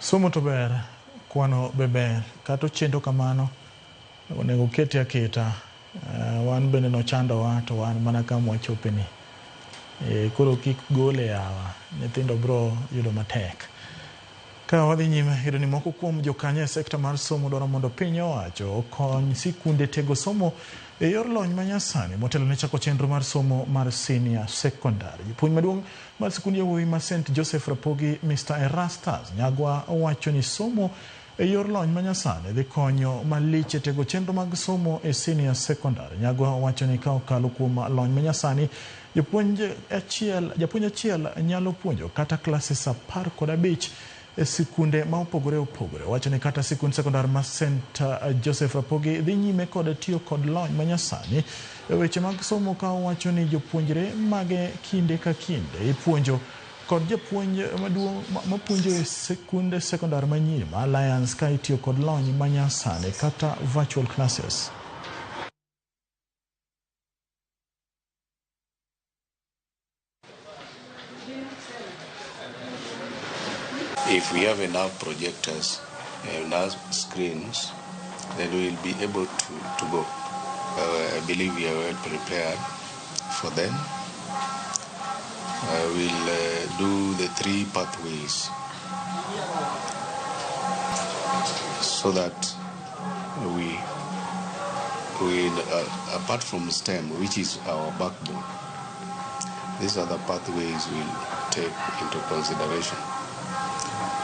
Somo to ber, kwano be ber, kata ochendo kamano, onego kete aketa. Wan bende nochandowa to wan mana kama wachope ni. Koro kik gole yawa, nyithindo bro yudo matek. Ka wadhi nyime yudo ni moko kuom jokanyo e sekta mar somo dwaro mondo piny owacho okony sikunde tego somo e yor lony manyasani motelo ne chako chenro mar somo mar senior secondary. Japuonj maduong' mar sikund yawuowi ma St Joseph Rapogi Mr Erastus Nyagwa owacho ni somo e yor lony manyasani dhi konyo malich e tego chenro mag somo e senior secondary. Nyagwa owacho ni ka okalo kuom lony manyasani, japuonj achiel nyalo puonjo kata classes 15 e sikunde ma opogore opogore. Owacho ni kata sikund sekondar ma St Joseph Rapogi dhi nyime kod tiyo kod lony manyasani e weche mag somo, ka owacho ni jopuonjre mage kinde ka kinde ipuonjo kod japuonj maduong' mapuonjo e sikunde sekondar ma nyiri ma Alliance ka itiyo kod lony manyasani kata virtual classes. If we have enough projectors, enough screens, then we will be able to go. I believe we are well prepared for them. We'll do the 3 pathways so that we will, apart from STEM, which is our backbone, these other pathways will take into consideration.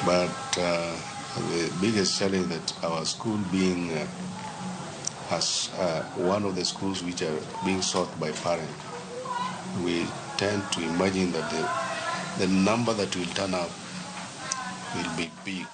But the biggest challenge that our school being as one of the schools which are being sought by parents, we tend to imagine that the number that will turn up will be big.